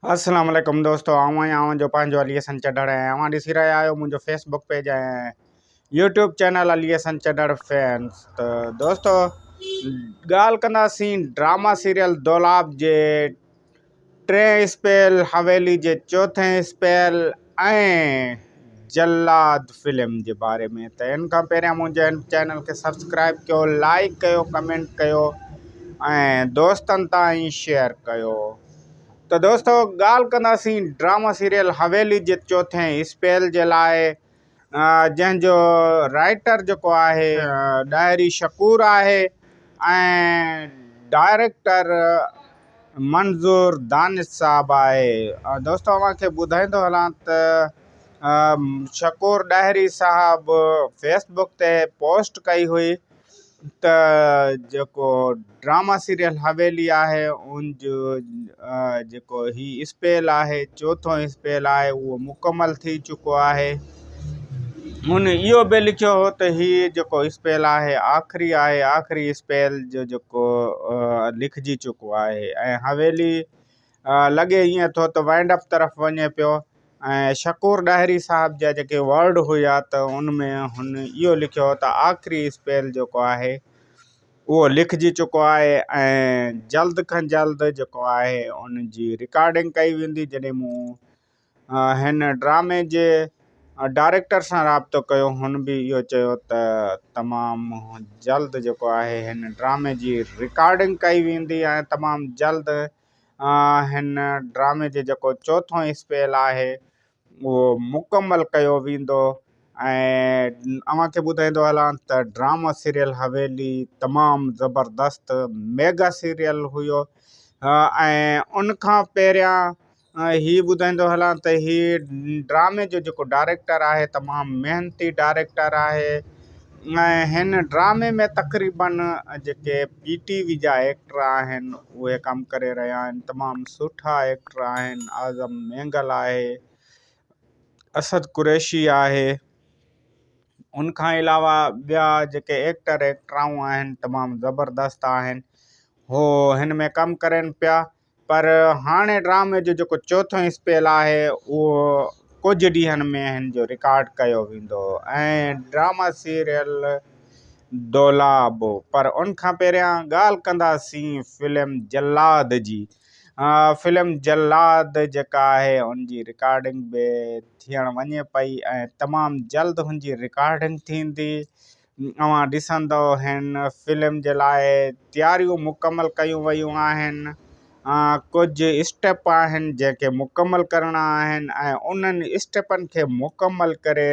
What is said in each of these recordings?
السلام عليڪم دوستو آئون آهيان اوهان جو پنهنجو علي حسن چڍڙ ۽ اوهان ڏسي رهيا آهيو منهنجو Facebook page ۽ YouTube channel Ali Hassan Chadhar fans. ته دوستو ڳالهه ڪنداسين ڊراما سيريل دولاب جي ٽئين اسپيل، حويلي جي چوٿين اسپيل ۽ جلاد فلم جي باري ۾. ته ان کان پهريان منهنجي هن چينل کي سبسڪرائب ڪيو، لائڪ ڪيو، ڪمينٽ ڪيو ۽ دوستن تائين شيئر ڪيو. ته دوستو ڳالهه ڪنداسين ڊراما سيريل حويلي جي چوٿين اسپيل جي لاء، جنهن جو رائيٽر جيڪو آهي ڏاهري شڪور آهي ۽ ڊائريڪٽر منظور دانش صاحب آهي. دوستو اوهان کي ٻڌائيندو هلان ته شڪور ڏاهري صاحب فيس بڪ تي پوسٽ ڪئي هئي ته جيڪو ڊراما سيريل حويلي آهي ان جو جيڪو هي اسپيل آهي، چوٿون اسپيل آهي، اهو مڪمل ٿي چڪو آهي. هن اهو به لکيو هو ته هي جيڪو اسپيل آهي آخري آهي، آخري اسپيل جو جيڪو لکجي چڪو آهي ۽ حويلي لڳي ائين ٿو ته وائنڊ اپ طرف وڃي پيو. ۽ شڪور ڏاهري صاحب جا جيڪي ورڊ هيا ته ان ۾ هن اهو لکيو هو ته آخري اسپيل جيڪو آهي اهو لکجي چڪو آهي ۽ جلد کان جلد جيڪو آهي ان جي رڪارڊنگ ڪئي ويندي. جڏهن مون هن ڊرامي جي ڊائريڪٽر سان رابطو ڪيو، هن به اهو چيو ته تمام جلد جيڪو آهي هن ڊرامي جي رڪارڊنگ ڪئي ويندي ۽ تمام جلد هن ڊرامي جو جيڪو چوٿون اسپيل آهي اهو مڪمل ڪيو ويندو. ۽ اوهان کي ٻڌائيندو هلان ته ڊراما سيريل حويلي تمام زبردست ميگا سيريل هيو. ۽ ان کان پهريان هي ٻڌائيندو هلان ته هي ڊرامي جو جيڪو ڊائريڪٽر آهي تمام محنتي ڊائريڪٽر آهي ۽ هن ڊرامي ۾ تقريبن جيڪي پي ٽي وي جا ايڪٽر آهن اهي ڪم ڪري رهيا آهن، تمام سٺا ايڪٽر آهن. اعظم مينگل آهي، اسد قريشي آهي، ان کان علاوه ٻيا جيڪي ايڪٽر ايڪٽرائون آهن تمام زبردست آهن، هو هن ۾ ڪم ڪرن پيا. پر هاڻي ڊرامي جو جيڪو چوٿون اسپيل آهي اهو ڪجهه ڏينهن ۾ هن جو رڪارڊ ڪيو ويندو ۽ ڊراما سيريل دولاب. پر ان کان پهريان ڳالهه ڪنداسين فلم جلاد جي. فلم جلاد جيڪا آهي ان جي رڪارڊنگ به ٿيڻ وڃي پئي ۽ تمام جلد هن جي رڪارڊنگ ٿيندي. اوهان ڏسندؤ هن فلم جي لاء تياريون مڪمل ڪيون ويون آهن، ڪجهه اسٽيپ آهن جنهن کي مڪمل ڪرڻا آهن ۽ انهن اسٽيپن کي مڪمل ڪري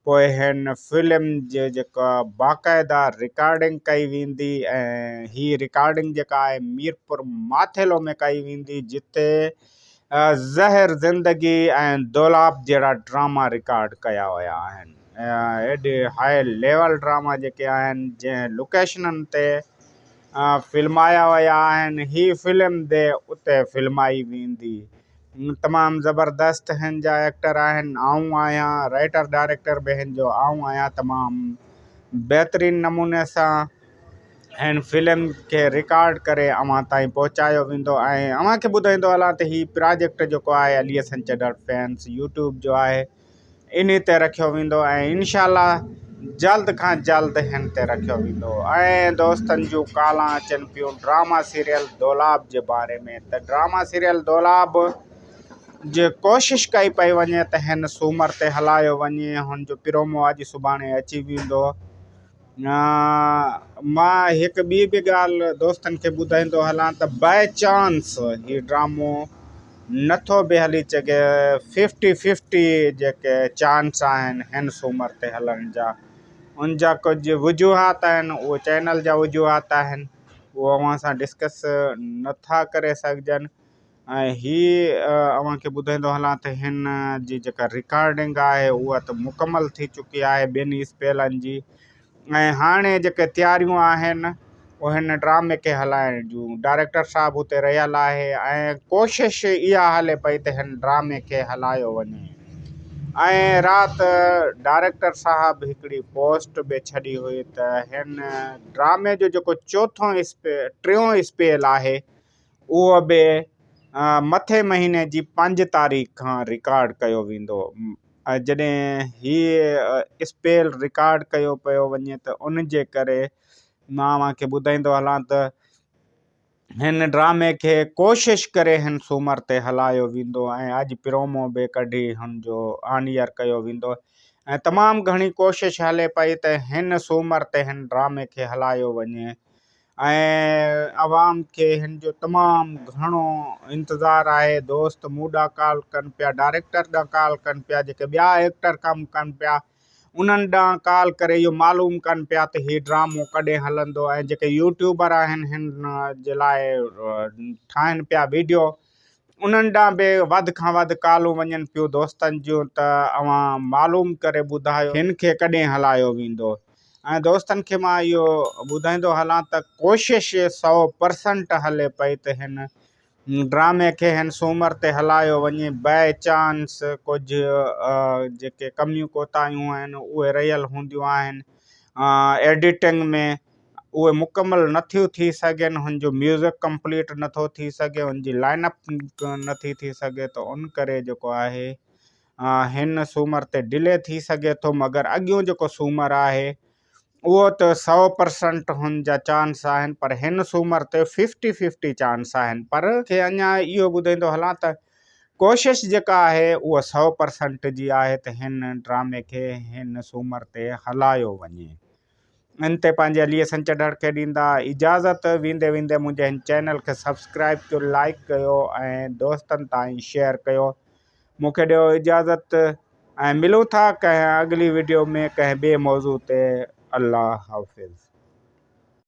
پوء هن فلم جي جيڪا باقاعده رڪارڊنگ ڪئي ويندي ۽ هي رڪارڊنگ جيڪا آهي ميرپور ماٿيلو ۾ ڪئي ويندي جتي زهر زندگي ۽ دولاب جهڙا ڊراما رڪارڊ ڪيا ويا آهن. ايڏي هاء ليول ڊراما جيڪي آهن جنهن لوڪيشنن تي فلمايا ويا آهن هي فلم به اتي فلمائي ويندي. تمام زبردست هن جا ايڪٽر آهن، آئون آهيان رائيٽر ڊائريڪٽر به هن جو آئون آهيان. تمام بهترين نموني سان هن فلم کي رڪارڊ ڪري اوهان تائين پهچايو ويندو. ۽ اوهان کي ٻڌائيندو هلان ته هي پراجيڪٽ جيڪو آهي علي حسن چڍڙ فينس يوٽيوب جو آهي، انهي تي رکيو ويندو ۽ انشاء الله جلد کان جلد هن تي رکيو ويندو. ۽ دوستن جون ڪالان اچن پيون ڊراما سيريل دولاب جي باري ۾ ته ڊراما سيريل دولاب جي ڪوشش ڪئي پئي وڃي ته هن سومر تي هلايو وڃي، هن جو پرومو اڄ سڀاڻي اچي ويندو. مان هڪ ٻي به ڳالهه دوستن کي ٻڌائيندو هلان ته باء چانس هي ڊرامو نٿو به هلي چگهي، ففٽي ففٽي جيڪي چانس آهن هن سومر تي هلڻ جا، ان جا ڪجهه وجوهات آهن، اهو چينل جا وجوهات آهن، اهو اوهان سان ڊسڪس نٿا ڪري سگهجن. ۽ هي اوهان کي ٻڌائيندو هلان ته هن جي جيڪا رڪارڊنگ آهي اها ته مڪمل ٿي چڪي آهي ٻن اسپيلن جي، ۽ هاڻي جيڪي تياريون آهن اهي هن ڊرامي کي هلائڻ جون ڊائريڪٽر صاحب اتي رهيل آهي ۽ ڪوشش اها هلي پئي ته هن ڊرامي کي هلايو وڃي. ۽ رات ڊائريڪٽر صاحب هڪڙي پوسٽ به ڇڏي هئي ته هن ڊرامي جو جيڪو چوٿون ٽيون اسپيل آهي اهو به مٿي مهيني جي پنج تاريخ کان رڪارڊ ڪيو ويندو ۽ جڏهن هي اسپيل رڪارڊ ڪيو پيو وڃي ته ان جي ڪري مان اوهان کي ٻڌائيندو هلان ته هن ڊرامي کي ڪوشش ڪري هن سومر تي هلايو ويندو ۽ اڄ پرومو به ڪڍي هن جو آن ايئر ڪيو ويندو ۽ تمام گهڻي ڪوشش هلي پئي ته هن سومر تي هن ڊرامي کي هلايو وڃي ۽ عوام کي هن جو تمام گهڻو انتظار آهي دوست مون ڏانهن ڪال ڪن پيا ڊائريڪٽر ڏانهن ڪال ڪن پيا جيڪي ٻيا ايڪٽر ڪم ڪن پيا انهن ڏانهن ڪال ڪري اهو معلوم ڪن پيا ته هي ڊرامو ڪڏهن هلندو ۽ جيڪي يوٽيوبر آهن هن جي لاء ٺاهن پيا ويڊيو انهن ڏانهن به وڌ کان وڌ ڪالون وڃن پيون دوستن جون ته اوهان معلوم ڪري ٻڌايو هن کي ڪڏهن هلايو ويندو ۽ دوستن کي مان اهو ٻڌائيندو هلان ته ڪوشش سئو پرسنٽ هلي پئي ته هن ڊرامي کي هن سومر تي هلايو وڃي بائي چانس ڪجهه جيڪي ڪميون ڪوتاهيون آهن اهي رهيل هونديون آهن ايڊيٽنگ ۾ اهي مڪمل نٿيون ٿي سگهن هن جو ميوزڪ ڪمپليٽ نٿو ٿي سگهي هن جي لائن اپ نٿي ٿي سگهي ته ان ڪري جيڪو آهي هن سومر تي ڊلي ٿي سگهي ٿو مگر اڳيون جيڪو سومر آهي اهو ته سئو پرسنٽ هن جا چانس آهن پر هن سومر تي ففٽي ففٽي چانس آهن پر کي اڃا اهو ٻڌائيندو هلان ته ڪوشش جيڪا آهي اها سئو پرسنٽ جي آهي ته هن ڊرامي کي هن سومر تي هلايو وڃي ان تي پنهنجي علي حسن چڍڙ کي ڏيندا اجازت ويندي ويندي منهنجي هن چينل کي سبسڪرائب ڪيو لائڪ ڪيو ۽ دوستن تائين شيئر ڪيو مون کي ڏيو اجازت ۽ ملون ٿا ڪنهن اڳلي وڊيو ۾ ڪنهن ٻئي موضوع تي الله حافظ.